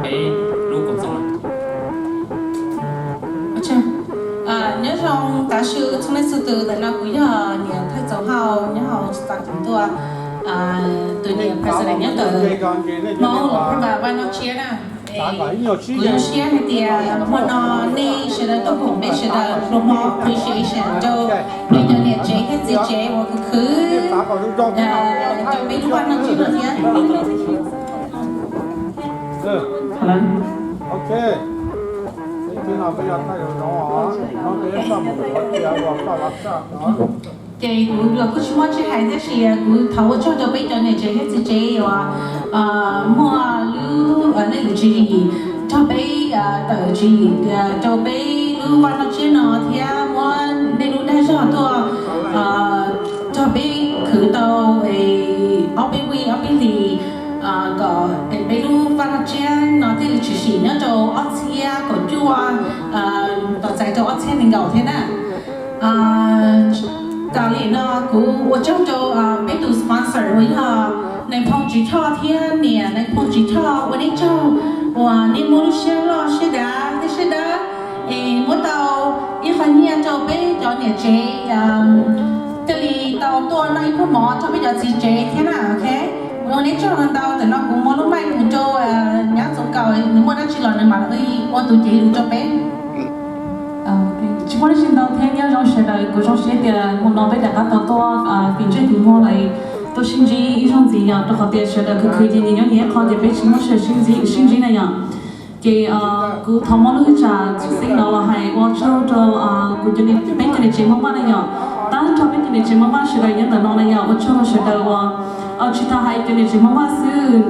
Lub koom txooj. Nyob zoo tav su txhua leej txhua tus, ntawm no kuv yog niam thawj txaus hau nyob hauv txav tus ntua, tus niam president nyob ntawm Hmoob Luam Phaj Npas vaj noj tsiab na. Kuv zoo siab hais tias hmo no nej sawv daws tuaj koom peb sawv daws pluas hmo appreciation rau peb cov niam tsev thiab txiv tsev uas khwv khwv rau peb lub vaj noj tsiab no thiab. Ces kuv los kuj tsis muaj tsis hais tab sis kuv thov ua tsaug rau peb cov niam tsev thiab txiv tsev uas muaj lub lub tswv yim nrog peb tawm tswv yim rau peb lub vaj noj tsiab no thiab muab nej lub dag zog tuaj nrog peb khwv tau ob peb vij ob peb hlis kom peb lub vaj noj tsiab no thiaj li tshwm sim nyob rau ob txhiab kaum cuaj tos txais rau ob txhiab nees nkaum thiab na. Tam li no kuv ua tsaug rau peb tus sponsor uas yog Nais Phoo Tsiv Choj thiab niam Nais Phoo Tsiv Choj, ua nej tsaug uas nej muaj lub siab loj siab dav thiab siab dawb es muab tau ib qho nyiaj rau peb cov niam tsev thiaj li tau tuaj noj ib pluag mov rau peb cov txiv tsev thiab na. Ok, ua nej tsaug ntau. Tam no kuv muab lub mic mus rau nyab Txoov Kaus, nws muaj dab tsi los nws mam li ua tus cev lus rau peb. Tsis muaj dab tsi ntau thiab, nyob zoo sawv daws, kuv zoo siab tias hmo no peb rov qab tau tuaj fim ntsej fim muag lawm, tuaj sib ntsib ib zaug ntxiv yom, rau qhov tias sawv daws khwv khwv ces nyias nyob nyias qhov ces peb tsis muaj sij hawm sib ntsib na yom. Ces kuv thov muab lub hwj tsam tshwj xeeb no los hais ua tsaug rau kuv cov, peb cov niam tsev Hmoob Vaj na yom, tag nrho peb cov niam tsev Hmoob Vaj sawv daws nyob ntawm no na yom, ua tsaug rau sawv daws uas tsis tas hais cov niam tsev Hmoob Vaj xwb,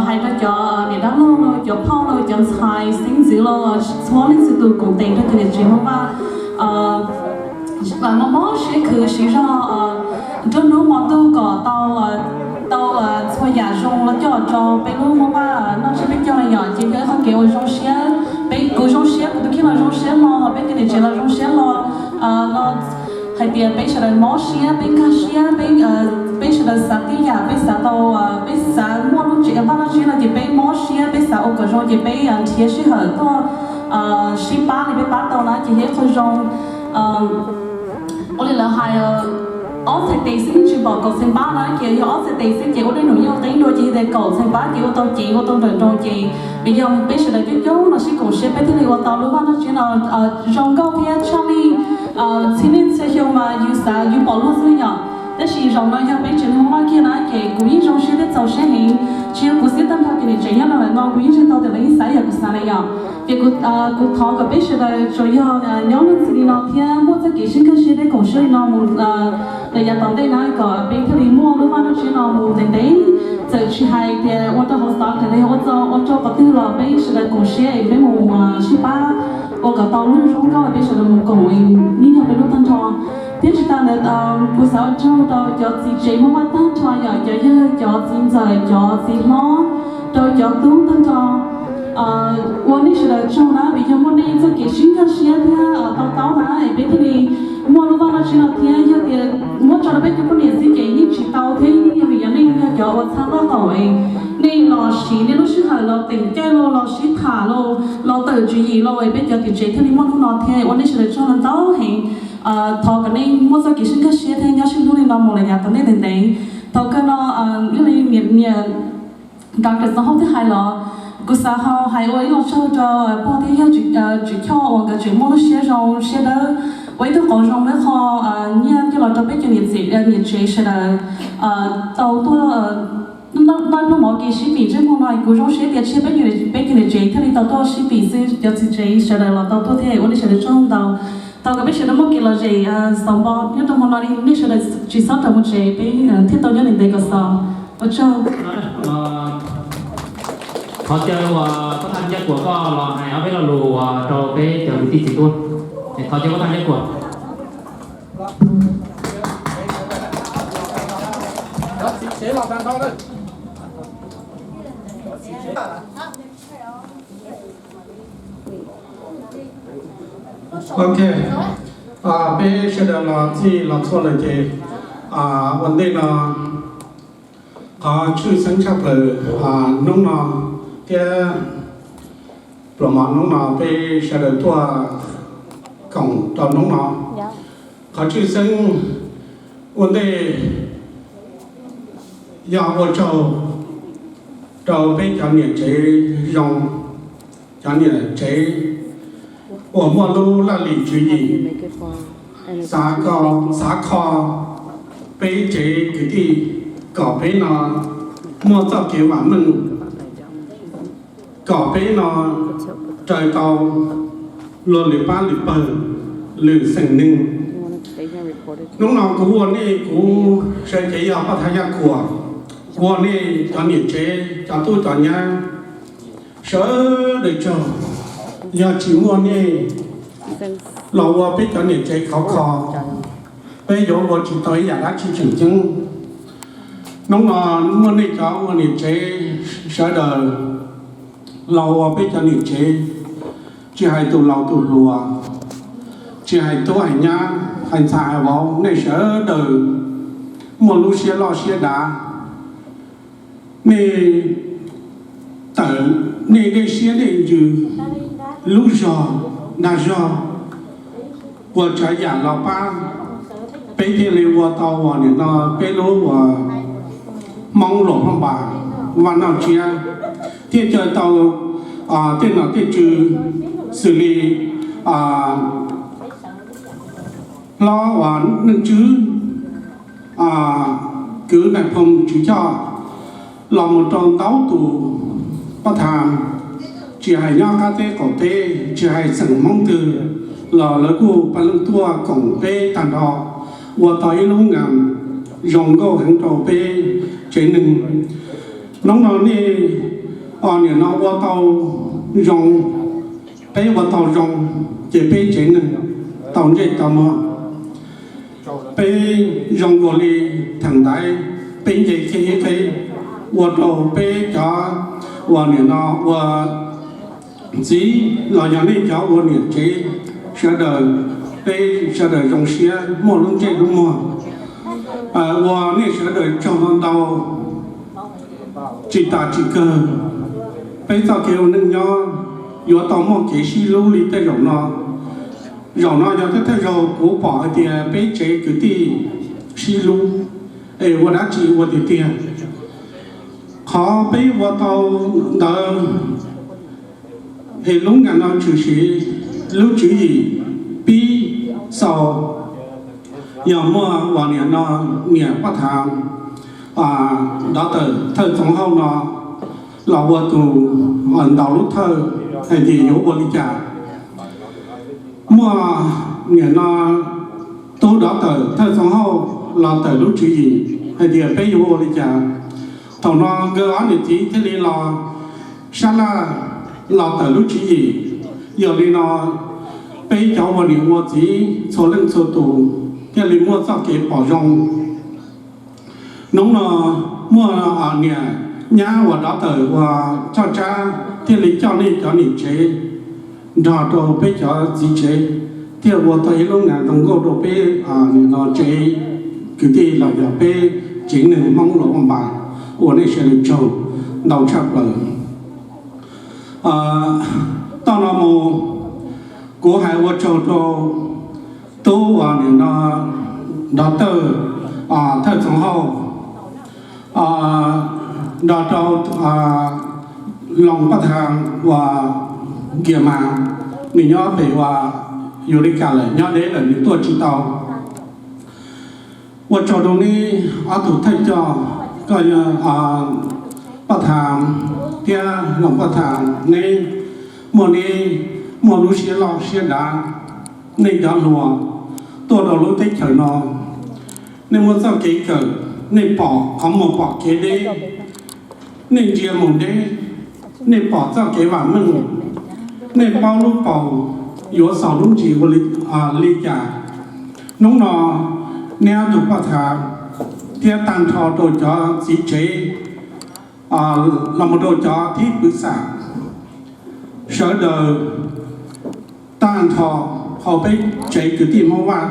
hais rau cov niam dab laug los cov phauj los cov ntxhais xeeb ntxwv los txhua leej txhua tus koom tes rau cov niam tsev Hmoob Vaj mob mob siab khwv siv zog nruab hnub hmo ntuj kom tau tau txhua yam zoo los coj rau peb lub Hmoob Vaj noj tsiab peb caug na yom. Ces yog ib qhov kev uas zoo siab, peb, kuv zoo siab, kuv tus kheej los zoo siab hlo, peb cov niam tsev los zoo siab hlo, no hais tias peb sawv daws mob siab, peb nkag siab, peb sawv daws xav tib yam, peb xav tau, peb xav muaj lub tsev vaj noj tsiab no ces peb mob siab, peb xav ua kom zoo ces peb nrhiav sij hawm tuaj sib pab li peb pab tau na ces yog ib qho zoo. Ua li lawv hais, ob txhais tes xwb yeej tsis pom kaum txhais npab na, ces yog ob txhais tes xwb ces ua dej num yeej ua qeeb dua, ces yog tias kaum txhais npab ces ua tau cev ua tau nrawm nroos ces vim yog peb sawv daws coob coob no sib koom siab peb thiaj li ua tau lub vaj noj tsiab no zoo nkauj thiab tshaj li txhiab niaj txhia xyoo mas yus xav yus pom luag xwb yom. Tab sis zaum no yog peb tsev neeg Hmoob Vaj kiag na ces kuv yeej zoo siab thiab txaus siab heev. Tsis yog kuv xwb, tag nrho cov niam tsev nyob rau ntawm no kuv yeej ntseeg tau tias lawv yeej xav yam kuv xav na yom. Ces kuv, kuv thov kom peb sawv daws tsuas yog nyob leej txiv li no thiab muaj txoj kev sib nkag siab thiab koom siab li no mus lawm yav tom ntej na kom peb thiaj li muaj lub vaj noj tsiab no mus ntev ntev. Txawm tsis hais tias ua rau hauv xov los yog ua rau qhov twg los peb sawv daws koom siab es peb mus sib pab ua kom tau lub zoo nkauj peb sawv daws mus koom es yeej yog peb lub tag nrho. Thiab tsis tas ntawd, kuv xav ua tsaug rau cov txiv tsev Hmoob Vaj tag nrho yom, cov yawg, cov txiv ntxawm, cov txiv hlob, rau cov tub tag nrho ua nej sawv daws tsaug na, vim yog muaj nej txoj kev sib nkag siab thiab to taub na es peb thiaj li muaj lub vaj noj tsiab no thiab. Yog tias muab tso rau peb cov poj niam xwb ces yeej tsis tau thiab, yeej yog vim yog nej yog cov ua txhab nqaj qaum es nej los siv nej lub sij hawm los teem caij los los sib tham los los tawm tswv yim los es peb cov niam tsev thiaj li muaj hnub no thiab. Ua nej sawv daws tsaug ntau heev. Thov kom nej muaj txoj kev sib nkag siab thiab nyob sib hlub li no mus lawm yav tom ntej ntev ntev. Thaum kawg no, ib li niam Doctor Xov Hauj thiaj hais los, kuv xav ho hais ua ib lo tsaug rau pog thiab yawg Tswv Choj uas nkawd tseem muaj lub siab zoo siab dawb ua ib tug qauv zoo muab qho nyiaj coj los rau peb cov niam tsev sawv daws tau tuaj noj pluag mov kev sib fim ntsej muag no. Kuv zoo siab tias tsis yog peb cov niam tsev thiaj li tau tuaj sib fim xwb, cov txiv tsev sawv daws los tau tuaj thiab, ua nej sawv daws tsaug ntau. Thov kom peb sawv daws muaj kev lom zem xaus npo nyob rau hmo no li, nej sawv daws tsis txhob rau mus tsev, peb thiaj tau nyob ntev ntev kom xaus. Ua tsaug. Qhov chaw uas koj thaj Ncaj Kuam koj los hais ob peb lo lus rau peb cov kwv tij txiv tub. Qhov chaw koj thaj Ncaj Kuam. Ok, peb sawv daws los txij los txhua lawm ces ua ntej no qhov tshwj xeeb tshaj plaws hnub no thiab Pluas mov hnub no peb sawv daws tuaj koom rau hnub no. Qhov tshwj xeeb ua ntej yog ua tsaug rau peb cov niam tsev zoo, cov niam tsev uas muaj lub laj lim tswv yim xav kho, xav kho peb tsev kwv tij kom peb no muaj txoj kev vam meej, kom peb no raws tau luag lwm pab lwm pawg, lwm xeem neeg. Hnub no kuv ua nej, kuv sawv cev yog Paj Thaj Yaj Kuam, kuv ua nej cov niam tsev, cov tub cov nyab sawv daws tsaug. Yog tsis muaj nej los ua peb cov niam tsev khov kho, peb yuav ua tsis tau ib yam dab tsi tseem ceeb. Hnub no muaj nej cov ua niam tsev sawv daws los ua peb cov niam tsev, tsis hais tus laus tus hluas, tsis hais tub hais nyab, hais ntxhais hais vauv, nej sawv daws muaj lub siab loj siab dav. Nej tawm nej dej siab dej ntsws, lub zog dag zog, ua tsav yam los pab, peb thiaj li ua tau uas nim no peb lub uas Hmoob Luam Phaj Npas vaj noj tsiab, thiaj caw tau tej nom tej tswv xws li hlob uas Neej Tswb, kwv Nais Phoo Tswv Choj, los mus rau ntau tus pab tham, tsis hais nyob qab teb qaum teb, tsis hais xeem Hmoob twg los lawv kuj pab leej tuaj koom peb tag nrho, ua tau ib lub ngam zoo nkauj heev rau peb tsev neeg. Hnub no nej nim no ua tau zoo, peb ua tau zoo, ces peb tsev neeg tau ntsej tau muag. Peb zoo nkaus li theem ntaiv peb nce kiag ib qeb, ua rau peb cov uas nim no ua txiv los yog nej cov ua niam tsev sawv daws, peb sawv daws zoo siab muaj lub ntsej lub muag. Ua nej sawv daws tsaug ntau ntau, tsis tas tsis kawg, peb txoj kev ua neej nyob yuav tau muaj kev sib hlub li tej zaum no. Zaum no yog thawj thawj zaug kuv pom hais tias peb tsev kwv tij sib hlub es ua dab tsi ua tiag tiag. Qhov peb ua tau ntawd es lub ngam no tshwm sim lub tswv yim pib xaus yog muaj uas nim no niam pab tham, dov tawm thawj txoov hauj no los ua tus ntaus lub thawj hais tias yuav ua li cas. Muaj nim no tub dov tawm thawj txoov hauj los tawm lub tswv yim hais tias peb yuav ua li cas. Thaum no nkawd ob niam txiv thiaj li los sab laj los tawm lub tswv yim. Yog li no peb cov ua niam ua txiv txhua leej txhua tus thiaj li muaj txoj kev pom zoo. Hnub no muaj niam nyab uas dov tawm uas Choj Tsab thiaj li coj nej cov niam tsev nrog rau peb cov txiv tsev thiaj ua tau ib lub nas zoo nkauj rau peb no tsev kwv tij los yog peb tsev neeg Hmoob Luam Phaj Npas. Ua nej sawv daws tsaug ntau tshaj plaws. Toj no mus kuv hais ua tsaug rau tub uas nim no dov tawm thawj txoov hauj nrog rau Loos Paj Tham uas Nkias Mas, nws nyob pem uas Yus Lis Kas lawm, nyob deb lawm nws tuaj tsis tau. Ua tsaug rau neb ob tug thawj coj, koj yog Paj Tham thiab Loos Paj Tham, neb muaj neb muaj lub siab loj siab dav, nej cov hluas tuaj rau lub teb chaws no, nej muaj txoj kev kawm, nej pom qhov muag pom kev deb, nej ntsia mus deb, nej pom txoj kev vam meej, nej paub lub paus yuav xaus lub ntsis ua li cas. Hnub no neb ob tug Paj Tham thiab tag nrho rau cov txiv tsev los mus rau cov thib pwv xam, sawv daws tag nrho hauv peb tsev kwv tij Hmoob Vaj,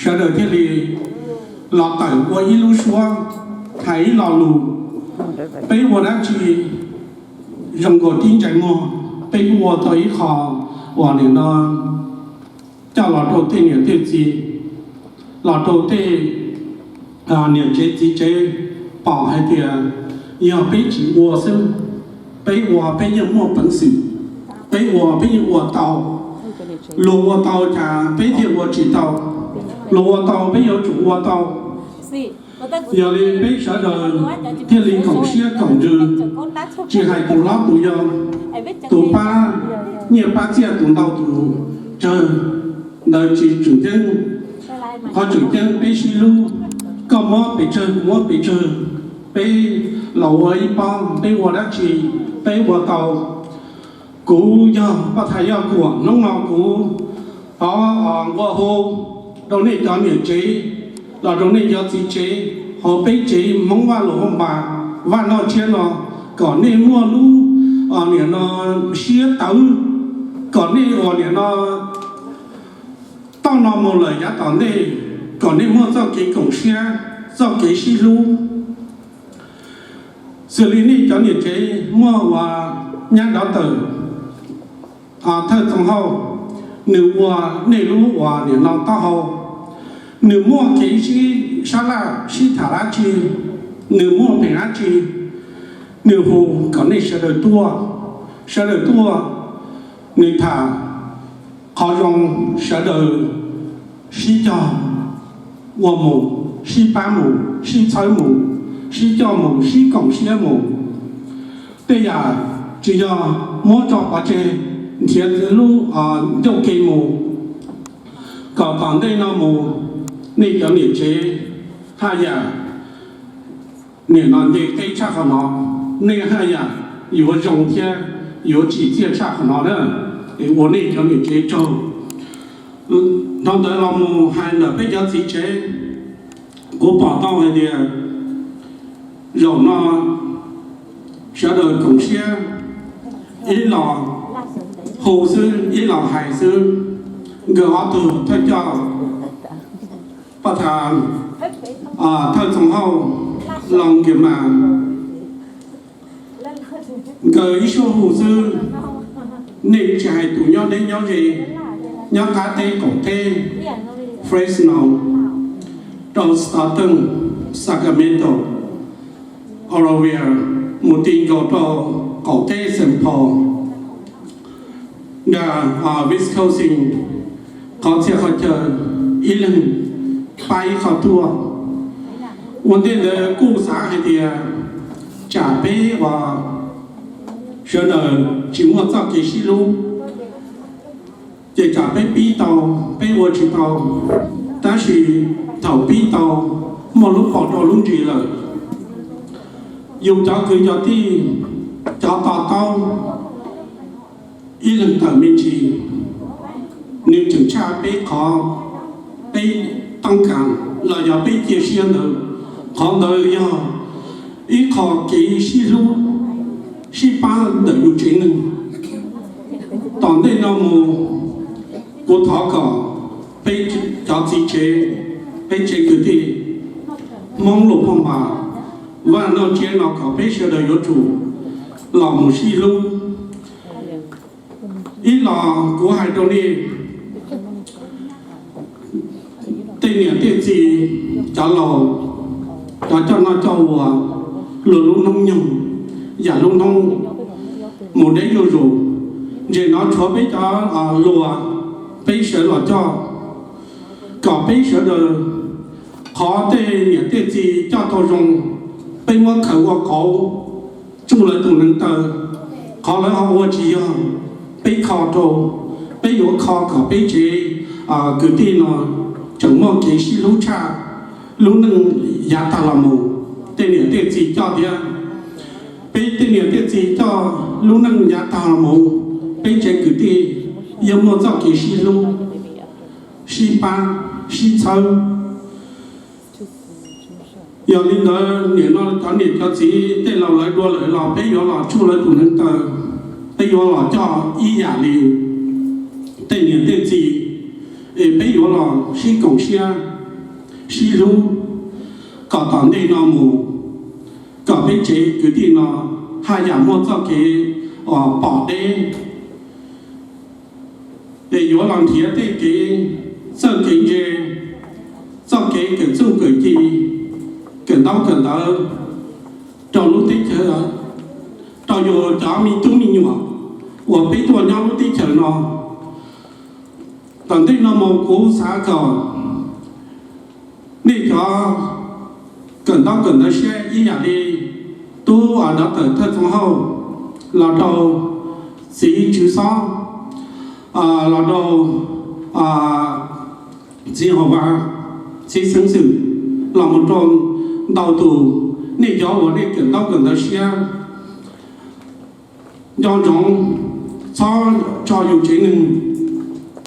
sawv daws thiaj li los tawm ua ib lub suab, hais ib lo lus, peb ua dab tsi zoo nkaus tib ntsais muag. Peb kuj ua tau ib qho uas nim no coj los rau tej niam tej txiv, los rau tej niam tsev txiv tsev pom hais tias yog peb tsis ua xwb, peb ua peb yeej muaj peev xwm, peb ua peb yeej ua tau. Luag ua tau cas peb thiaj ua tsis tau? Luag ua tau peb yuav tsum ua tau. Yog li peb sawv daws thiaj li koom siab koom ntsws, tsis hais tus hlob tus yau, tus pab nyiaj pab txiaj tus ntau tus tsawg, ntawd tsis tseem ceeb. Qhov tseem ceeb peb sib hlub, koj muab pes tsawg kuv muab pes tsawg, peb los ua ib pob, peb ua dab tsi peb ua tau. Kuv yog Paj Thaj Yaj Kuam, hnub no kuv thov nqua hu rau nej cov niam tsev los rau nej cov txiv tsev hauv peb tsev Hmoob Vaj Lus Hauj Npas, Vaj Noj Tsiab no, kom nej muaj lub, nim no, siab tawv, kom nej ua nim no toj no mus lawm yav tom ntej, kom nej muaj txoj kev koom siab, txoj kev sib hlub. Xws li nej cov niam tsev muaj uas nyab dov tawm, Thawj Txoos Hauj, nws ua nej lub uas nim no taub hau, nws muaj kev sib sab laj sib tham dab tsi, nws muaj peev dab tsi, nws hu kom nej sawv daws tuaj, sawv daws tuaj, nws tham qhov zoo, sawv daws sib cog ua mus, sib pab mus, sib txhawb mus, sib coj mus, sib koom siab mus. Tej yam tsis yog muab tso pov tseg nrhiav lub ncauj ke mus, kom tom ntej no mus nej cov niam tsev haj yam nim no nce qeb tshaj qhov no, nej haj yam yuav zoo thiab yuav tsim txiaj tshaj qhov no na. Es ua nej cov niam tsev tsaug. Dhau ntawd los mus hais ntawm peb cov txiv tsev, kuv pom tau hais tias zaum no sawv daws koom siab, ib los hu xwb ib los hais xwb. Nkawd ob tug thawj coj, Paj Thaj, Thawj Txoos Hauj, Loos Kias Mas, nkawd ib suab hu xwb, nej tsis hais tus nyob deb nyob ze, nyob qab teb qaum teb, Fresno, rau Stockton, Sacramento, Oroville, mus ti nkaus rau qaum teb Saint Paul, nram Wisconsin, qhov txhia qhov chaw, ib leeg pab ib qho tuaj. Ua ntej ntawd kuj xav hais tias tsam peb uas sawv daws tsis muaj txoj kev sib hlub, ces tsam peb pib tau, peb ua tsis tau. Tab sis thaum pib tau, muaj lub paus rau lub ntsis lawm, yus cov kwv cov tij, cov to taub, ib leeg tawm me ntsis, nws tseem tshaj peb qhov peb toob kas los yog peb cia siab ntawd. Qhov ntawd yog ib qho kev sib hlub, sib pab ntawm yus tsev neeg. Tom ntej no mus, kuv thov kom peb cov txiv tsev, peb tsev kwv tij, Hmoob Lus Phoj Npas, Vaj Noj Tsiab no kom peb sawv daws yuav tsum los mus sib hlub. Ib los kuv hais rau nej tej niam tej txiv, cov laus, cov coj noj coj ua, luag lub hnub nyoog, yam lub hnub mus deb zuj zus, ntseem no tshuav peb cov hluas, peb sawv los coj, kom peb sawv daws, qhov tej niam tej txiv coj tau zoo, peb muab khaws ua qauv tsuj lawv tus hneev taw. Qhov lawv ho ua tsis yog, peb kho rau, peb yuav kho kom peb tsev kwv tij no tseem muaj kev sib hlub tshaj lub neej yav tag los mus. Tej niam tej txiv coj thiab, peb tej niam tej txiv coj lub neej yav tag los mus, peb tsev kwv tij yeej muaj txoj kev sib hlub, sib pab, sib txhawb. Yog li ntawd nim no cov niam cov txiv tej laus lawv dua lawm los peb yuav los tsuj lawv tus hneev taw, peb yuav los coj ib yam li tej niam tej txiv, es peb yuav los sib koom siab, sib hlub, kom tom ntej no mus, kom peb tsev kwv tij no haj yam muaj txoj kev pom deb, Es yuav los nrhiav tej kev txawj kev ntse, txoj kev kawm txuj kawm ci, kawm ntaub kawm ntawv rau lub teb chaws, rau yus cov me tub me nyuam uas peb tuaj nyob lub teb chaws no. Tom ntej no mus kuv xav kom nej cov kawm ntaub kawm ntawv siab ib yam li tub a dov tawm thawj txoos hauj, los rau txiv tswv xob, los rau txiv hauv vas, txiv xeev xwm, los mus rau ntau tus, nej cov uas nej kawm ntaub kawm ntawv siab, nco ntsoov txhob tso yus tsev neeg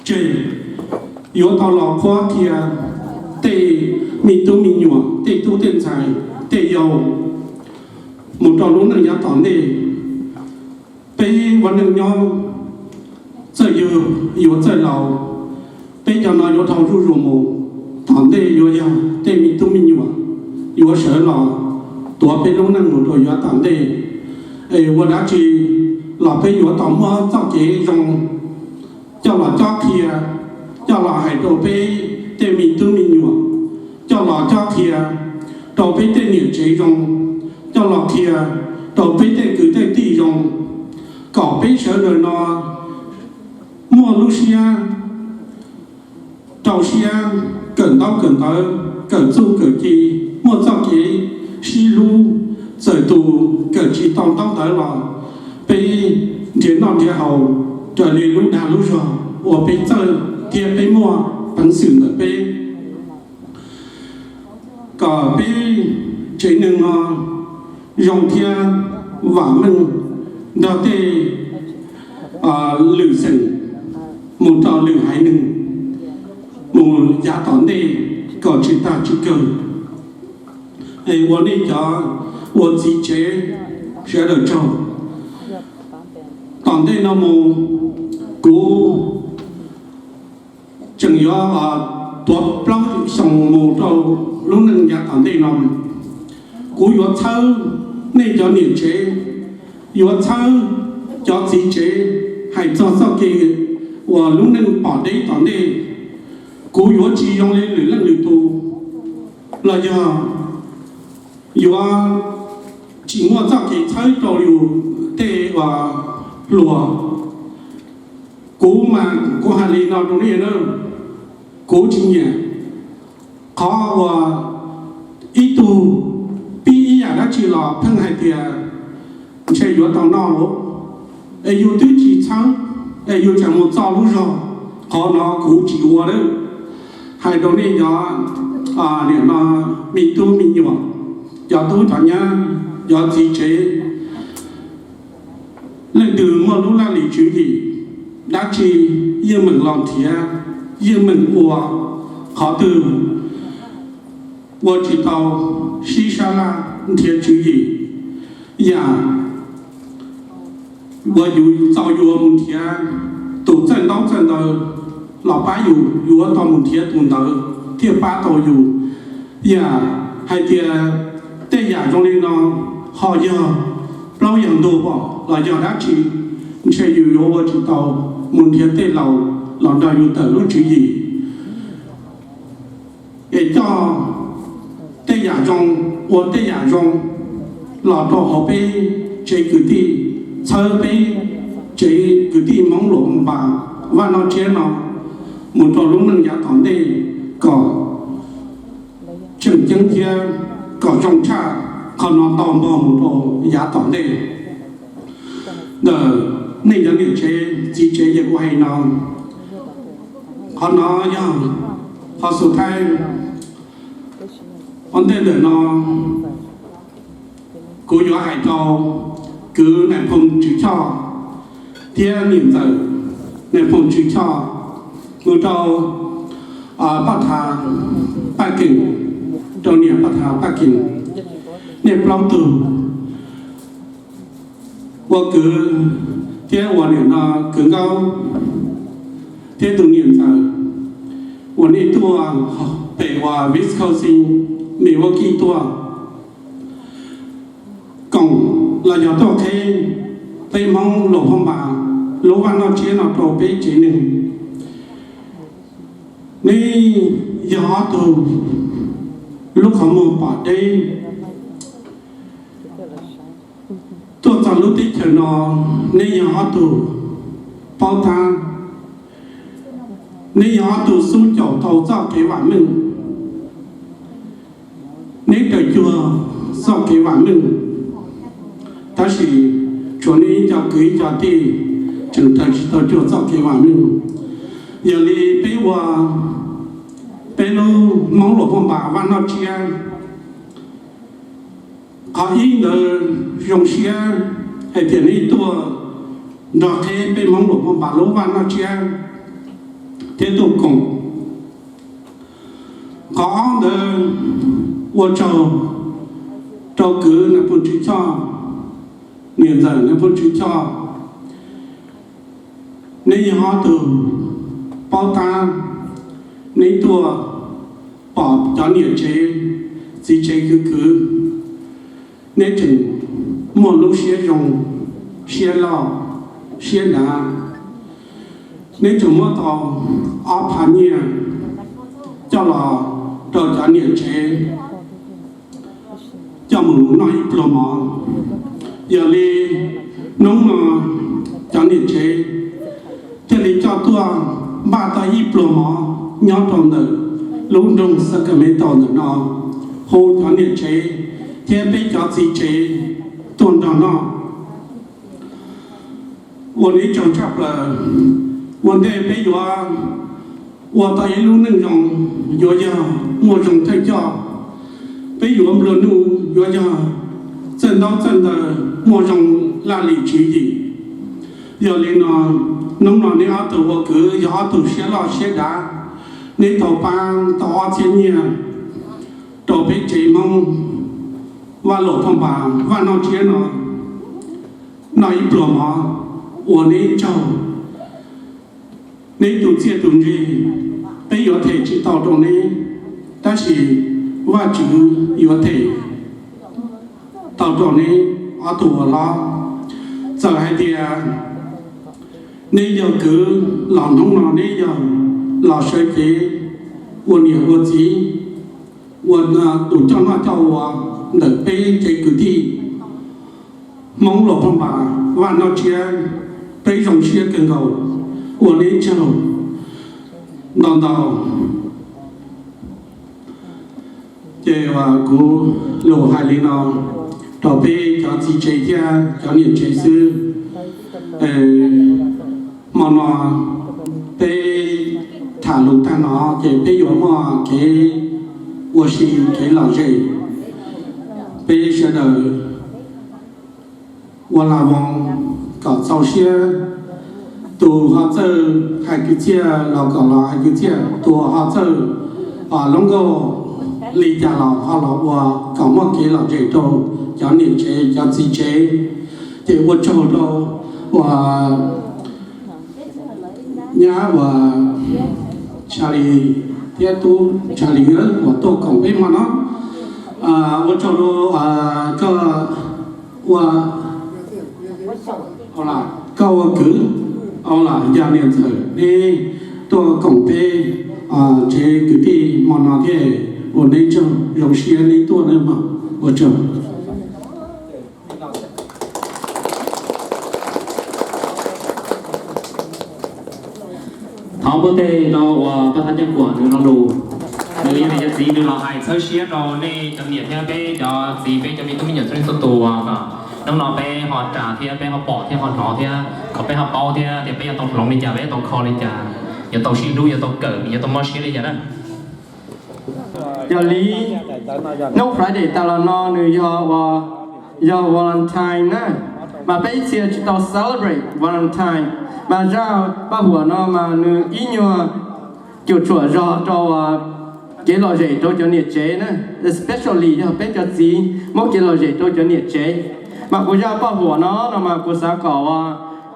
tseg, yuav tau los qhuab qhia tej me tub me nyuam, tej tub tej ntxhais, tej yau mus rau lub neej yav tom ntej. Peb ua neej nyob txawj yug yuav txawj laus, peb cov no yuav dhau zuj zus mus, tom ntej yuav yog tej me tub me nyuam yuav sawv los tuav peb lub neej mus rau yav tom ntej. Es ua dab tsi los peb yuav tau muab txoj kev zoo coj los cob qhia, coj los hais rau peb tej me tub me nyuam, coj los cob qhia rau peb tej niam tsev zoo, coj los qhia rau peb tej kwv tej tij zoo, kom peb sawv daws no muaj lub siab rau siab kawm ntaub kawm ntawv, kawm txuj kawm ci, muaj txoj kev sib hlub, txawm tus kawm tsis tau ntaub ntawv los peb nrhiav noj nrhiav haus raws li lub dag lub zog uas peb txawj thiab peb muaj peev xwm ntawm peb, kom peb tsev neeg no zoo thiab vam meej nrog tej lwm xeem mus rau lwm haiv neeg mus yav tom ntej kom tsis tag tsis kawg. Es ua nej cov ua txiv tsev sawv daws tsaug. Tom ntej no mus kuv tseem yuav tuav plaub xyoo mus rau lub neej yav tom ntej no. Kuv yuav txhawb nej cov niam tsev, yuav txhawb cov txiv tsev hais txog txoj kev uas lub neej pom deb tom ntej. Kuv yuav tsis zoo li lwm leej lwm tus, los yog yuav tsis muaj txoj kev txhawb rau yus tej uas hluas. Kuv mas kuv hais li no rau nej na, kuv tsis nyiam qhov uas ib tug pib ib yam dab tsi los pheej hais tias ntshe yuav tau noj lawm, es yus twb tsis txhawb, es yus tseem mus txo lub zog, qhov no kuv tsis ua lawm. Hais rau nej cov niam no, me tub me nyuam, cov tub cov nyab, cov txiv tsev, leej twg muaj lub laj lim tswv yim dab tsi yeej meem los nrhiav, yeej meem ua, qhov twg ua tsis tau sib sab laj nrhiav tswv yim, yam uas yus txaus yuav mus nrhiav tus txawj ntaub txawj ntawv los pab yus, yuav tau mus nrhiav tus ntawd thiaj pab tau yus. Yam hais tias tej yam zoo li no ho yog plaub yog ntug pom los yog dab tsi, ntshe yus yuav ua tsis tau mus nrhiav tej laus los nrog yus tawm lub tswv yim. Es coj tej yam zoo, ua tej yam zoo los rau hauv peb tsev kwv tij, txhawb peb tsev kwv tij Hmoob Luam Phoo Npas Vaj Noj Tsiab no mus rau lub neej yav tom ntej kom tseem ceeb thiab kom zoo tshaj qhov no tau npog mus rau yav tom ntej. Ntawm nej cov niam tsev txiv tsev yeej ua hais no, qhov no yog qhov xus thaib. Ua ntej ntawm no kuv yuav hais rau kwv Nais Phoo Tswv Choj thiab niam ntxawm Nais Phoo Tswv Choj, mus rau Paj Thav Paj Keem, rau niam Paj Thav Paj Keem, nej plaub tug ua kwv thiab ua niam no, kwv Nkauj thiab tus niam ntxawm uas nej tuaj pem uas Wisconsin, Milwaukee tuaj koom los yog tuaj qheb peb Hmoob Luam Phoo Npas lub vaj noj tsiab no rau peb tsev neeg. Neb yog ob tug lub qhov muag pom deb tuaj txog lub teb chaws no, neb yog ob tug paub tab, neb yog ob tug xub caum tau txoj kev vam meej, neb raws cuag txoj kev vam meej, tab sis tshuav neb ib co kwv ib co tij tseem raws tsis tau cuag txoj kev vam meej. Yog li peb ua, peb lub Hmoob Luam Phaj Npas Vaj Noj Tsiab, qhov ib ntawd zoo siab hais tias neb tuaj nrog qheb peb Hmoob Luam Phaj Npas lub Vaj Noj Tsiab thiab tuaj koom. Qhov ob ntawd ua tsaug rau kwv Nais Phoo Tswv Choj, niam ntxawm Nais Phoo Tswv Choj, neb yog ob tug paub tab, neb tuaj pom cov niam tsev txiv tsev kwv kwv, neb tseem muaj lub siab zoo, siab loj, siab dav, neb tseem muab tau ob phav nyiaj coj los rau cov niam tsev coj mus noj ib pluag mov. Yog li hnub no cov niam tsev thiaj li coj tuaj npaj tau ib pluag mov nyob rau ntawm lub nroog Sacramento ntawm no, hu cov niam tsev thiab peb cov txiv tsev tuaj nrog noj. Ua neb tsaug tshaj plaws. Ua ntej peb yuav ua tau ib lub neej zoo, yuav yog muaj zoo thawj coj, peb yuav nplua nuj yuav yog txawj ntaub txawj ntawv, muaj zoo laj lim tswv yim. Yog li no, hnub no neb ob tug ua kwv yog ob tug siab loj siab dav, neb tau pab tau ob txhiab nyiaj rau peb tsev Hmoob Vaj Luam Phaj Npas Vaj Noj Tsiab no noj ib pluag mov. Ua neb tsaug. Neb tus txiaj tus ntsig peb yuav them tsis tau rau neb, tab sis Vajtswv yuav them tau rau neb ob tug ua hlob. Txawm hais tias neb yog kwv los hnub no neb yog los sawv cev ua niam ua txiv, ua tus coj noj coj ua ntawm peb tsev kwv tij Hmoob Luam Phaj Npas Vaj Noj Tsiab, peb zoo siab kawg nkaus. Ua neb tsaug ntau ntau. Ces kuv lus hais li no rau peb cov txiv tsev thiab cov niam tsev xwb. Hmo no peb tham lus tag no ces peb yuav muaj kev ua si kev lom zem. Peb sawv daws ua la voos kom txaus siab. Tus ho txawj hais kwv txhiaj los kom los hais kwv txhiaj, tus ho txawj lub nkauj li cas los ho los ua kom muaj kev lom zem rau cov niam tsev cov txiv tsev. Ces ua tsaug rau uas nyab uas Charlie thiab tub Charlie uas tuaj koom peb hmo no. Ua tsaug rau koj ua, koj ua kwv, ua los yog niam ntxawm neb tuaj koom peb tsev kwv tij hmo no thiab. Ua neb tsaug, zoo siab neb tuaj nawb mog. Ua tsaug. Thov npuaj teg rau uas pab thab Ceeb Kuam nws lo lus. Nws yog cov txiv nws los hais txhawb siab rau nej cov niam thiab peb cov txiv peb cov me tub me nyuam txhua leej txhua tus uas hnub no peb ho ras thiab peb ho pom thiab ho hnov thiab kom peb ho paub thiab tias peb yuav tau hloov li cas, peb yuav tau kho li cas, yuav tau sib hlub, yuav tau kawm, yuav tau mob siab li cas na. Yog li hnub Friday tas los no nws yog uas yog Valentine na, mas peb ib txhia tsis tau celebrate Valentine, mas zaj paj huam no mas nws ib nyuag cuam tshuam zog rau kev lom zem rau cov niam tsev na, especially yog peb cov txiv muab kev lom zem rau cov niam tsev. Mas kuv zaj paj huam no no mas kuv xav kom uas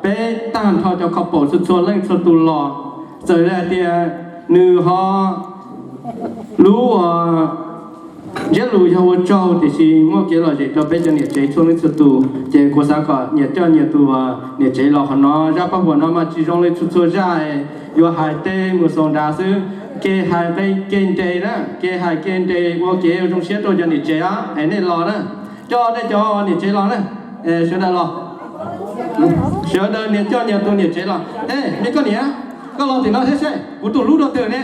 peb tag nrho cov couple txhua txhua leej txhua tus los, txawm hais tias nws ho lub ntsiab lus yog ua tsaug tiam sis muaj kev lom zem rau peb cov niam tsev txhua leej txhua tus, ces kuv xav kom nyias coj nyias tus niam tsev los qhov no. Zaj paj huam no mas tsis zoo li txhua txhua zaj yuav hais tej mus xaus nrad xwb. Kev hais qe kev nres na, kev hais kev nres ua kev zoo siab rau cov niam tsev os, es nej los na, coj nej cov niam tsev los na, sawv daws los, sawv daws nias coj nyias tus niam tsev los. E, me koj niam, koj los tim no thiab seb, kuv tus hlub rau twg ne,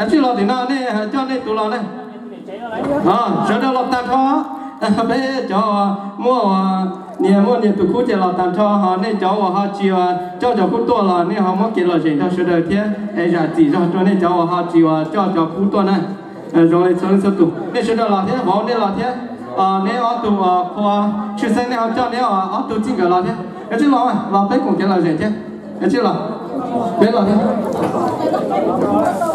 tsij los tim no, nej coj nej tus los na. Sawv daws los tag nrho, peb cov muaj nias muaj nias tus khub ces los tag nrho, ho nej cov uas ho tsis coj cov khub tuaj los nej ho muab kev lom zem nrog sawv daws thiab, es zam txim zog rau nej cov uas ho tsis coj cov khub tuaj na. Zoo li txhua leej txhua tus, nej sawv daws los thiab, vauv nej los thiab, neb ob tug uas qhua tshwj xeeb nej ho coj neb ob tug txij nkawm los thiab, tsij los, los peb koom kev lom zem thiab, tsij los, peb los thiab.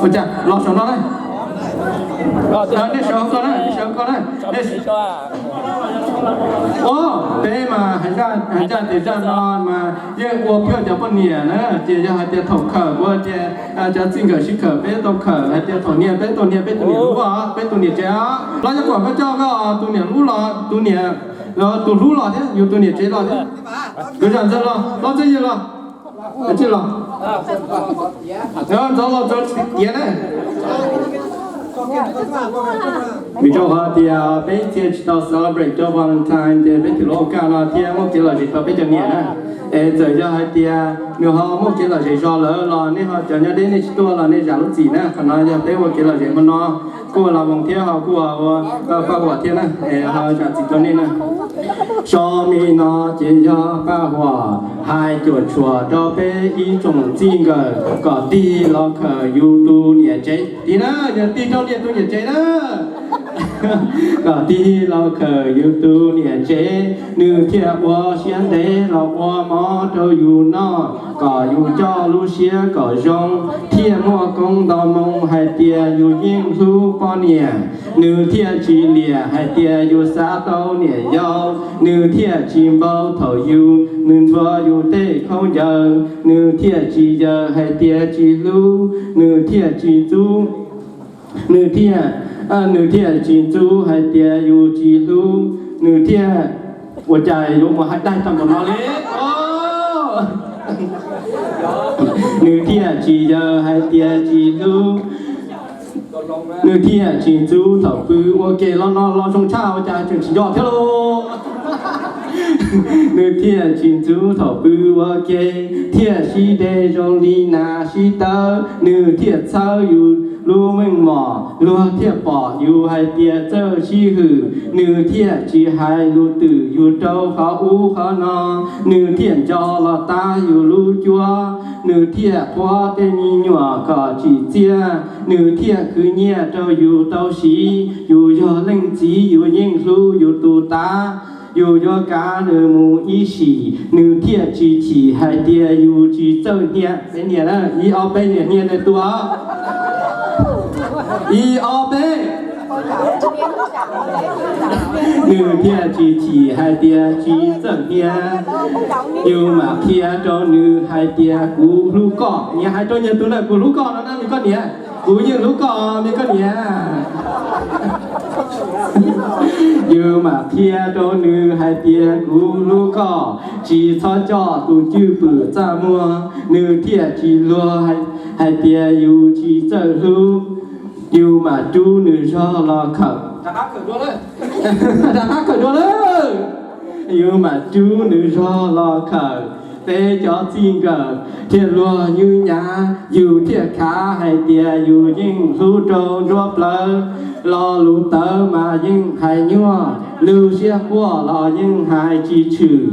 Ua cas los saum no na, nej sawv hauv ko na, nej sawv hauv ko na. Peb mas hais ncaj tias zaj no mas yeej ua peb cov poj niam na, ces yog hais tias thaum khawm kuv tias cov txij nkawm sib khawm peb tau khawm, hais tias thaum nias peb tau nias peb tus niam hlub, peb tus niam tsev. Los yog kom koj coj koj tus niam hlub los, tus niam, tus hlub los thiab, yus tus niam tsev los thiab. Kuv zam ntxawg los, los txij ywg los, tsij los, ntxov los txov tiav na. Vim rau qhov tias peb txhia tsis tau celebrate rau Valentine ces peb thiaj li ua kaj no thiab muaj kev lom zem rau peb cov niam na. Es txawm yog hais tias nws ho muaj kev lom zem zog lawm los nej ho cov nyob deb nej tsis tuaj los nej zam lub txim na, qhov no yog peb ua kev lom zem hmo no, kuj ua la voos thiab ho kuj ua paj huam thiab na, es ho zam txim rau nej na. So mi no ces yog paj huam hais cuam tshuam rau peb ib tsoom txij nkawm kom tig los khawm yus tus niam tsev tid na, yog tig rau niam tus niam tsev na. Kom tig los khawm yus tus niam tsev, nws thiaj ua siab ntev los ua mov rau yus noj, kom yus coj lub siab kom zoo, thiaj muaj koob ntau moo hais tias yus yeej hlub poj niam. Nws thiaj tsis liam hais tias yus xav tau niam yau, nws thiaj tsis npau thaum yus, nws ntxuav yus tej khaub ncaws, nws thiaj tsis yaws hais tias tsis hlub, nws thiaj tsis ntxub, nws thiaj, nws thiaj tsis ntxub hais tias yus tsis hlub, nws thiaj, ua cas yuav mus hais daig tag npaum no li? Nws thiaj tsis yaws hais tias tsis hlub, nws thiaj tsis ntxub thaum pw ua ke. Los no los zoo tshaj ua cas tseem tsis nco thiab lauj. Nws thiaj tsis ntxub thaum pw ua ke, thiaj sib de zoo li nas sib tawb. Nws thiaj txhawb yus lub meej mom, luag thiaj pom yus hais tias txawj sib hwm. Nws thiaj tsis hais lus twm yus rau qhov ub qhov no, nws thiaj nco los tab yus lub cuab. Nws thiaj qhuab tej me nyuam kom tsim txiaj, nws thiaj khwv nyiaj rau yus tau siv. Yus yog leej txiv yus yeej hlub yus tus tav, yus yuav kav nws mus ib sim. Nws thiaj tsis chim hais tias yus tsis txawj hnia. Peb nias na, ib ob peb nias hnia tus os. Ib ob peb. Nws thiaj tsis chim hais tias tsis txawj hnia. Yus mam qhia rau nws hais tias kuv hlub koj. Nias hais rau nyias tus na, kuv hlub koj no na me koj niam, kuv yeej hlub koj me koj niam. Yus mam qhia rau nws hais tias kuv hlub koj, tsis txhob coj tus cwj pwm txaj muag. Nws thiaj tsis luag hais tias yus tsis txawj hlub. Yus mam rub nws zog los khawm. Rov qab khawm dua lawm. Yus mam rub nws zog los khawm. Peb cov txij nkawm thiaj luag nywj nyav, yus thiaj khav hais tias yus yeej hlub rau nruab plawv. Lo lus tawv mas yeej hais nyuaj, lub siab quaj los yeej hais tsis tshwm.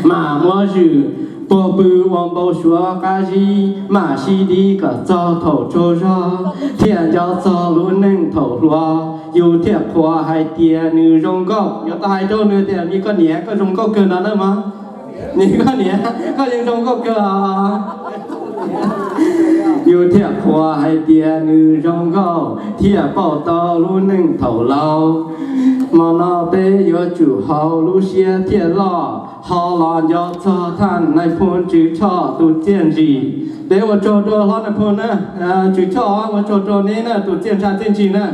Mam muab zwm puag pw ua npau suav qab zib, mam sib dib kom txog thaum tsaug zog, thiaj nco txog lub neej thaum hluas. Yus thiaj qhuas hais tias nws zoo nkauj. Yuav tau hais rau nws tias me koj niam, koj zoo nkauj kawg no na mog. Me koj niam, koj yeej zoo nkauj kawg os. Yus thiaj qhuas hais tias nws zoo nkauj, thiaj pauj tau lub neej thaum laus. Hmo no peb yuav tsum haus lub siab thiaj loj, ho los nco txog thaj nais phoo Tswv Tshoj tus txiaj ntsig. Peb ua tsaug rau hlob nais phoo na, Tswv Tshoj ua tsaug rau neb na, tus txiaj ntsha txiaj ntsig na.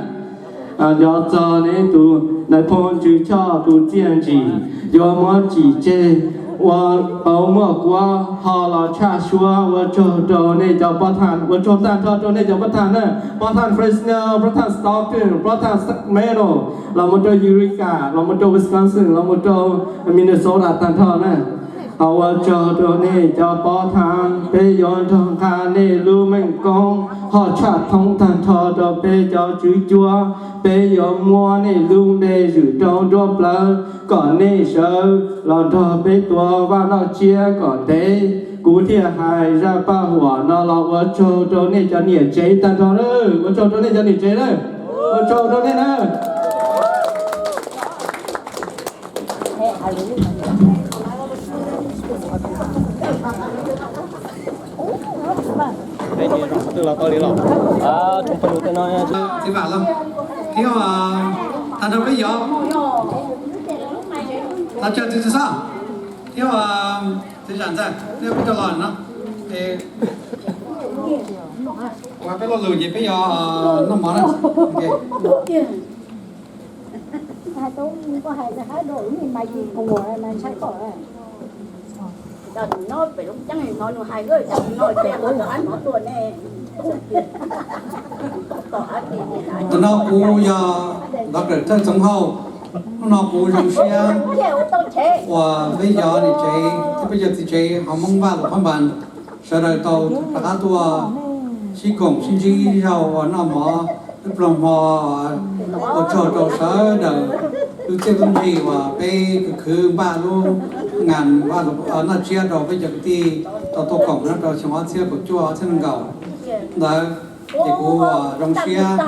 Nco txog neb tus nais phoo Tswv Tshoj tus txiaj ntsig, yuav muab tsim tseg Ua pauv muaj kuab ho los tshaj suab, ua tsaug rau nej cov pov thawj, ua tsaug tag nrho rau nej cov pov thawj na, pov thawj Fresno, pov thawj Stockton, pov thawj Sacramento, los mus rau Eureka, los mus rau Wisconsin, los mus rau Minnesota tag nrho na. Ua tsaug rau nej cov pov thawj, peb yuav nrog nqa nej lub meej koob ho tshaj thoob tag nrho rau peb cov tswv cuab. Peb yuav muab nej lub npe zwm rau nruab plawv kom nej sawv los nrog peb tuav vaj noj tsiab kom ntev. Kuv thiaj hais zaj paj huam no los ua tsaug rau nej cov niam tsev tag nrho na, ua tsaug rau nej cov niam tsev na, ua tsaug rau nej na. Txiv Vam los thiab, tag nrho peb yog, tag nrho peb txhua tus xwb, thiab txiv Zam Ntxawg thiab peb rov los no, ua peb lo lus ces peb yuav noj mov na. Ntawm no kuv yog Doctor Thawj Txoov Hauj. Hnub no kuv zoo siab uas peb cov niam tsev thiab peb cov txiv tsev hauv Hmoob Vaj Luam Phab Npas sawv daws tau rov qab tuaj sib koom sib ntsib ib zaug uas noj mov ib pluag hmo. Ua tsaug rau sawv daws lub txiaj lub ntsig uas peb khwv khwv npaj lub nas noj tsiab rau peb cov kwv tij tau tuaj koom no rau xyoo ob txhiab kaum cuaj ob txhiab nees nkaum ntawd. Ces kuv zoo siab,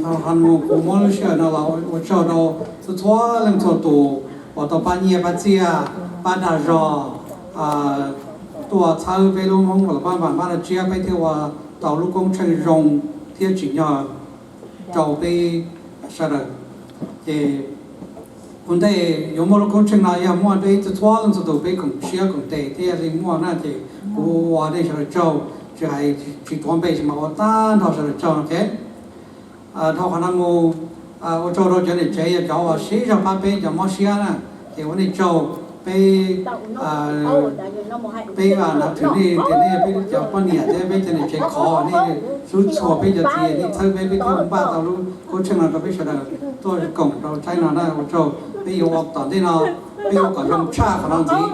ho mus kuv muab lub sij hawm no los ua tsaug rau txhua txhua leej txhua tus uas tau pab nyiaj pab txiaj, pab dag zog, tuaj txhawb peb lub Hmoob Vaj Luam Phab Npas npaj noj tsiab, peb thiaj ua tau lub koob tsheej zoo thiab tsim nyog rau peb sawv daws. Ces ua ntej yuav muaj lub koob tsheej no yog muaj peb txhua txhua leej txhua tus peb koom siab koom tes thiaj li muaj na, ces kuv ua nej sawv daws tsaug, tsis hais tsis tuav npe tsis mas ua tag nrho sawv daws tsaug no. Dhau qhov no mus, ua tsaug rau cov niam tsev yog cov uas siv zog pab peb cov mob siab na, ces ua nej tsaug. Peb, peb nav thwm nej tias nej yog peb cov poj niam thiab peb cov niam tsev khov, nej xub txhua peb cov txiv, nej txhawb peb, peb thiaj npaj tau lub koob tsheej no rau peb sawv daws tuaj koom rau tsaib no na. Ua tsaug, peb yuav ua tom ntej no, peb yuav kom zoo tshaj qhov no ntxiv.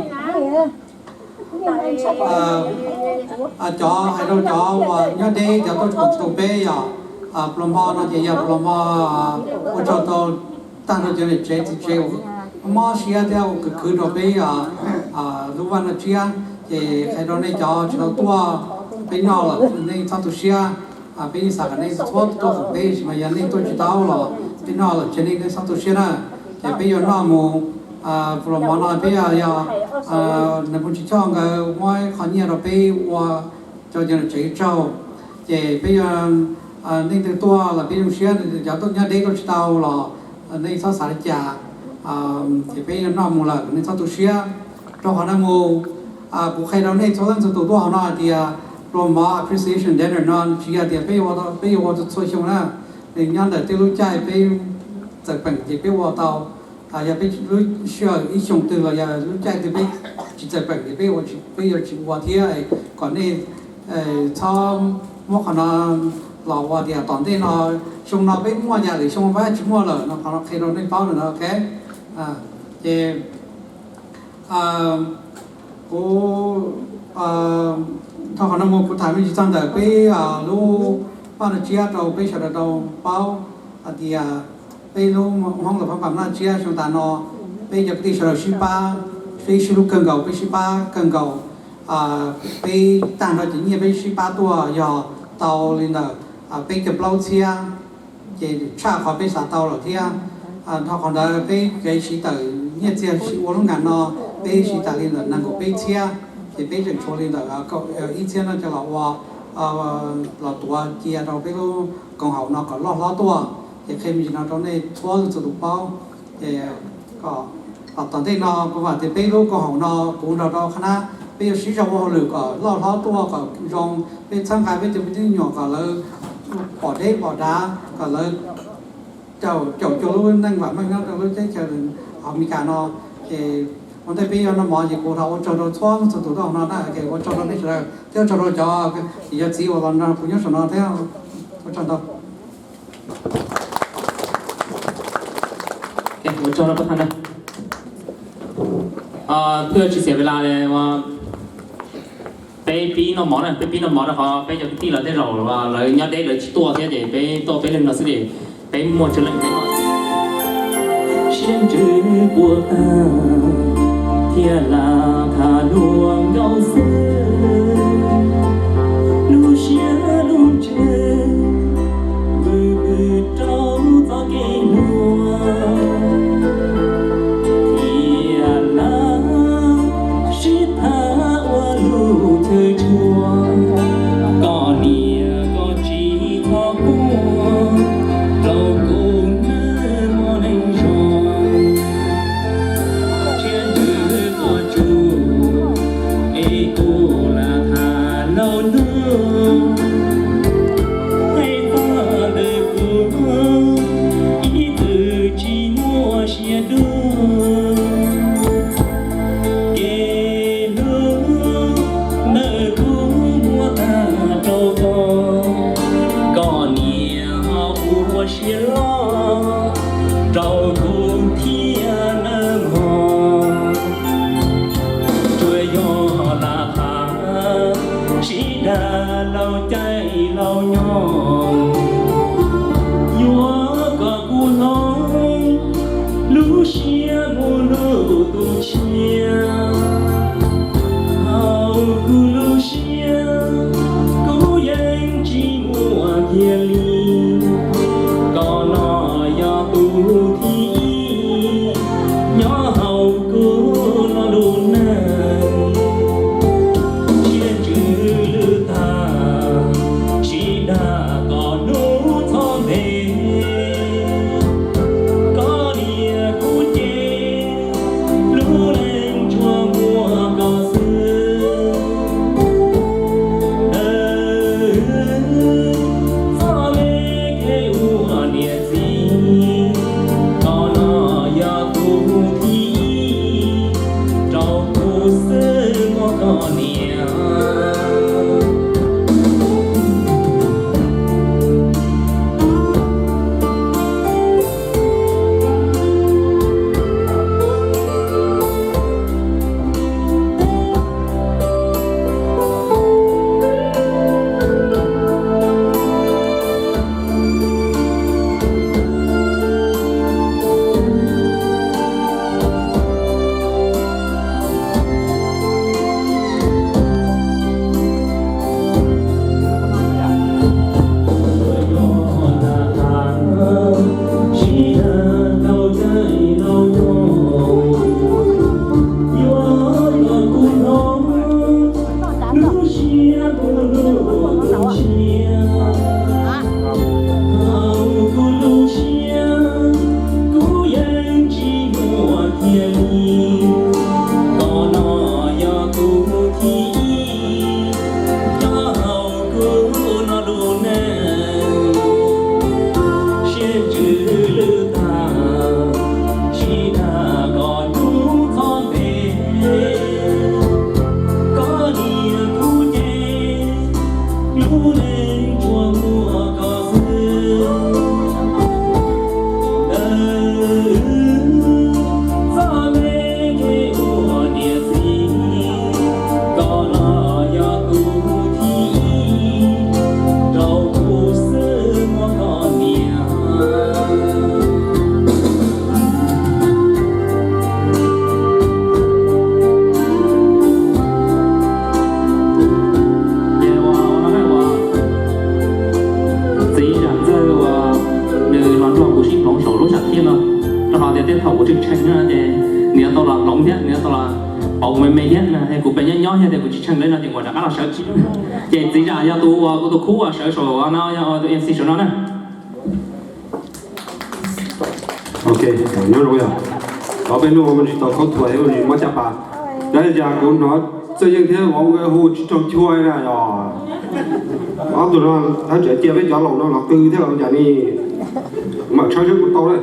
Cov hais rau cov uas nyob deb cov tuaj koom tsis tau peb yog, pluas hmo no ces yog pluas hmo ua tsaug tau tag nrho cov niam tsev txiv tsev uas mob siab thiab ua khwv khwv rau peb lub vaj noj tsiab. Ces hais rau nej cov tsis tau tuaj, peb noj los nej txhob tu siab, peb yeej xav kom nej txhua tuaj koom peb, tab sis mas yog nej tuaj tsis tau los peb noj los tseg nej, nej txhob tu siab na. Ces peb yuav noj mus, pluas hmo no peb yog, yog nws mus tsis choj nkawd muab qhov nyiaj rau peb ua rau cov niam tsev tsaug. Ces peb yuav, nej twg tuaj los peb zoo siab, cov tuaj nyob deb tuaj tsis tau los nej txhob xav li cas. Ces peb yuav noj mus lawm, nej txhob tu siab. Rau qhov no mus, kuv qhia rau nej txhua leej txhua tus tuaj hauv no hais tias pluas hmo appreciation dinner no tsis yog tias peb yuav ua txhua xyoo na. Nws nyob ntawm tej lub caij peb txawm peem ces peb ua tau. Yog peb lub sij hawm ib xyoo twg los yog lub caij twg peb tsis txawm peem ces peb, peb yuav tsis ua thiab. Kom nej txhob muab qhov no los ua tias tom ntej no, xyoo no peb muaj yam lwm xyoo peb tsis muaj lawm no, qhov no qhia rau nej paub lawm no, ok. Ces kuv, dhau qhov no mus kuv tham me ntsis txog ntawm peb lub vaj noj tsiab rau peb sawv daws tau paub hais tias peb lub Hmoob Vaj Luam Phab Npas noj tsiab xyoo tas no, peb cov kwv tij sawv daws sib pab, peb sib hlub kawg nkaus, peb sib pab kawg nkaus. Peb tag nrho cov nyiaj peb sib pab tuaj yog tau li ntawm peb caug plaub txhiab, ces tshaj qhov peb xav tau lawm thiab. Dhau qhov ntawd peb kev siv tawm nyiaj txiag siv ua lub nas no, peb siv tas li ntawm nees nkaum peb txhiab, ces peb tseem tshuav li ntawm ib txhiab no coj los ua, los tuav cia rau peb lub koom haum no kom loj hlob tuaj. Ces qhia me ntsis no rau nej txhua leej txhua tus paub. Ces kom tom ntej no kuv vam tias peb lub koom haum no kuv nrog rau qhab nab peb yuav sib zog ua hauj lwm kom loj hlob tuaj kom zoo, peb txhawb nqa peb tus me tub nyuam kom lawv pom deb pom dav, kom lawv caum cuag lub neej vam meej nyob rau lub teb chaws Amelikas no. Ces Ua ntej peb yuav noj mov ces kuv thov ua tsaug rau txhua txhua tus tuaj hauv no na, ua tsaug rau nej sawv daws thiab ua tsaug rau cov niam cov txiv uas los nrog kuv nyob saum no thiab ua tsaug ntau. Ua tsaug rau pab thaj na. Peb tsis xiam ves las, peb pib noj mov na, peb pib noj mov rau qhov peb cov kwv tij los tej zaum lawv nyob deb lawv tsis tuaj thiab ces peb tuaj peb leeg no xwb ces peb muaj tsawg leej peb noj. Siab ntsws puas tag thiab lam tham luag nkauj xwb, lub siab lub ntsws vwm vwm rau txoj kev hluas, thiab lam sib tham ua lus chaw tshua, koj niam koj txiv txhob quaj rau kuv nawb mog neej zoo. Siab ntsws tuaj tsuj es kuv lam tham laus lug, hais txog ntawm kuv ib txwm tsis muaj siab dua. Kev hlub ntawm kuv muab tag rau koj, koj niam ho ua siab loj rau kuv thiab nawb mog. Tsuas yog lam tham sib dag laus caij laus nyoog, yuav kom kuv hloov lub siab mus lub tus tshiab. Hauv kuv lub siab kuv yeej tsis muaj kiag li, koj no yog tus thib ib nyob hauv kuv no lub neej. Siab ntsws lwj tag, sib dag kom hnub txhob ntev, koj niam kuv ces lub neej tsuas muaj koj xwb. Txoj me kev ua niam txiv, koj no yog tus thib ib rau kuv xwb mog koj niam. Kuv lub siab kuv yeej tsis muaj kiag li, koj no yog tus thib ib nyob hauv kuv no lub neej. Siab ntsws lwj tag, sib dag kom hnub txhob ntev, koj niam kuv ces lub neej tsuas muaj koj xwb. Txoj me kev ua niam txiv, koj los yog tus thib ib rau kuv xwb mog koj niam. Ces ua no ne, ua txiv Zam Ntxawg uas nws los nrog kuv sib hloov saum lub sam thiaj no, rau qhov tias tej thaum kuv tseem tsheej na ces nws yuav tau los hloov thiab, nws yuav tau los pauv kuv me me thiab na, es kuv pem nyob nyob thiab tias kuv tsis tsheej li no ces kuv rov qab los sawv tsis. Ces txiv Zam yog tus uas kuv tus khub uas sawv saum no, yog tus M C saum no na. Ok, nyob zoo yog, thov peb hnub mus tsis tau khaub thuas thiab mus tsis muab caj pas. Yog li cas kuv hnov Txawj Yeej thiab Vauv nkawd hu tsis raug chua na yog. Ob tug no thawb tseem cia peb cov laus no los qw thiab los cas ne. Kuv mam tshawb seb puas tau na.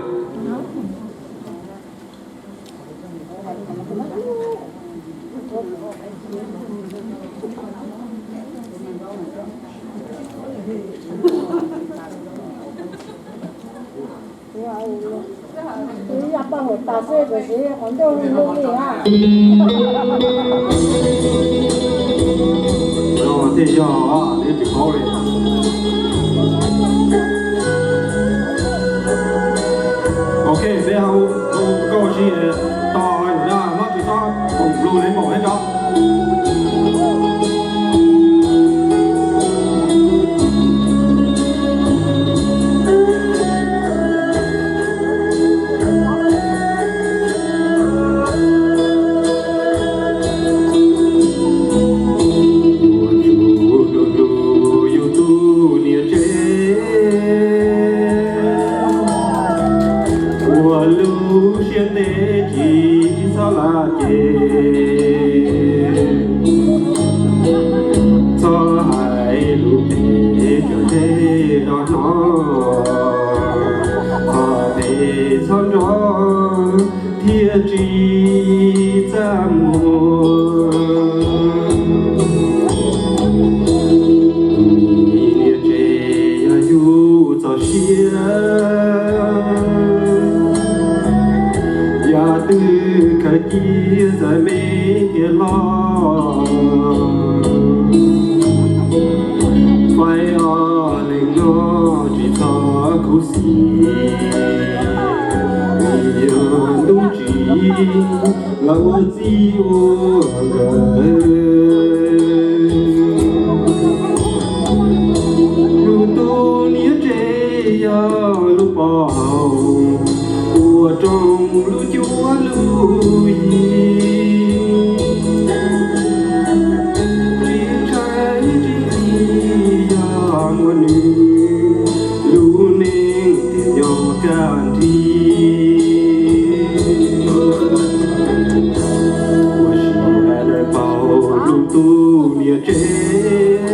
Paj huam tas xwb tiam sis qhov ncauj zoo nkauj li na. Thiaj yog nws tsis paub li. Ok, peb hau nkauj si tos yus na, hmab tsis txhob koom lus li npaum peb tso. Yuav tsum hlub hlub yus tus niam tsev, ua lub siab ntev tsis txhob lam ces, txhob hais lus phem rau tej zos hnov, txhob phem txhob nrov thiaj tsis txaj muag. Tus niam tsev yog yus txoj sia, yam twg khaws cia txawm me thiaj hlob. Faib ob leeg no tsis txhob khuv xim, vim yog ntuj tsim los ua txij ua nkawm. Yus tus niam tsev yog lub pov haum, ua rooj lub cuab lub yig, tsis ntshai tsis lig yog muaj nws, lub neej thiaj nyob kaj nrig. Ua siab daws paub lub tus niam tsev,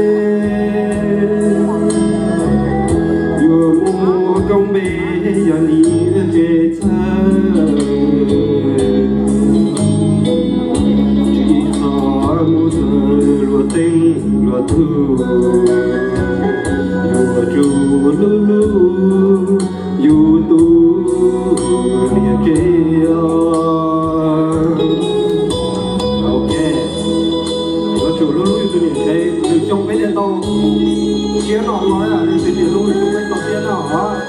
yuav muaj koob npe yog niam tsev txhawj. Tsis txhob mus txog luag teej luag tug, yuav tsum hlub hlub yus tus niam tsev. Ok, yuav tsum hlub hlub yus tus niam tsev. Lwm xyoo peb thiaj tau siab noj nqos, lwm xyoo tsis hlub, lwm xyoo peb tau siab noj os.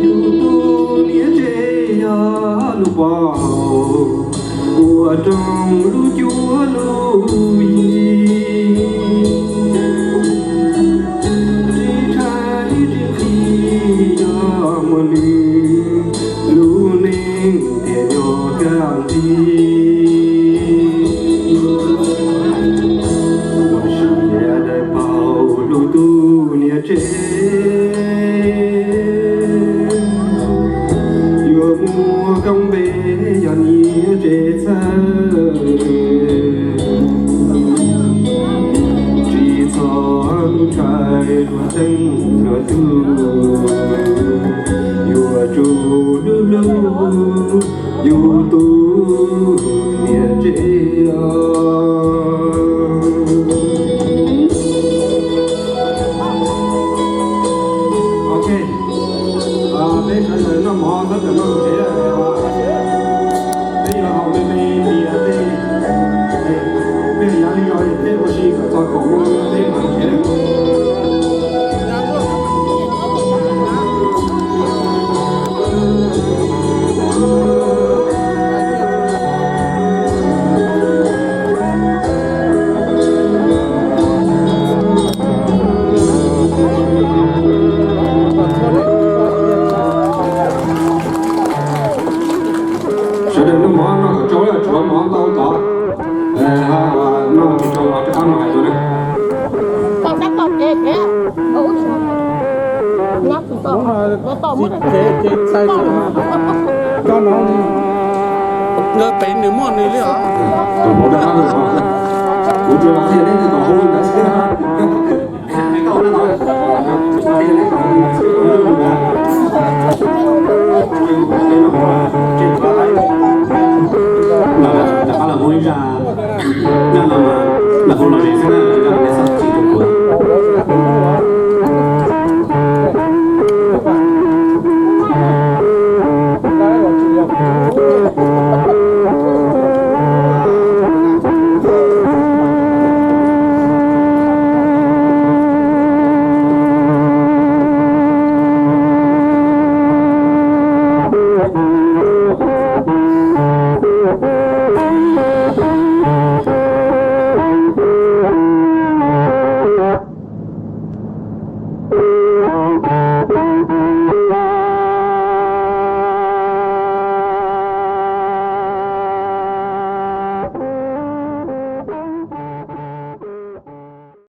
Yus tus niam tsev yog lub pov haum, ua rooj lub cuab lub yig, tsis ntshai tsis lig yog muaj nws, lub neej thiaj nyob kaj nrig. Ua siab daws paub lub tus niam tsev, yuav muaj koob npe yog niam tsev txhawj. Tsis txhob mus ntshai luag teej luag tug, yuav tsum hlub hlub yus tus niam tsev. Ok, peb sawv daws noj mov txhob tawm noj tsev, peb yuav haus me me tias tej, peb yav li no peb ua si kom txog kaum moos peb mam tsev. Sawv daws noj mov noj kom tsau, tshuav mov ntau tod, noj tsis tsau los rov qab mus hais dua na. Nkawd pem nws muaj nws li os. Kuv tsuas los qhia nej kom hu ntawd xwb.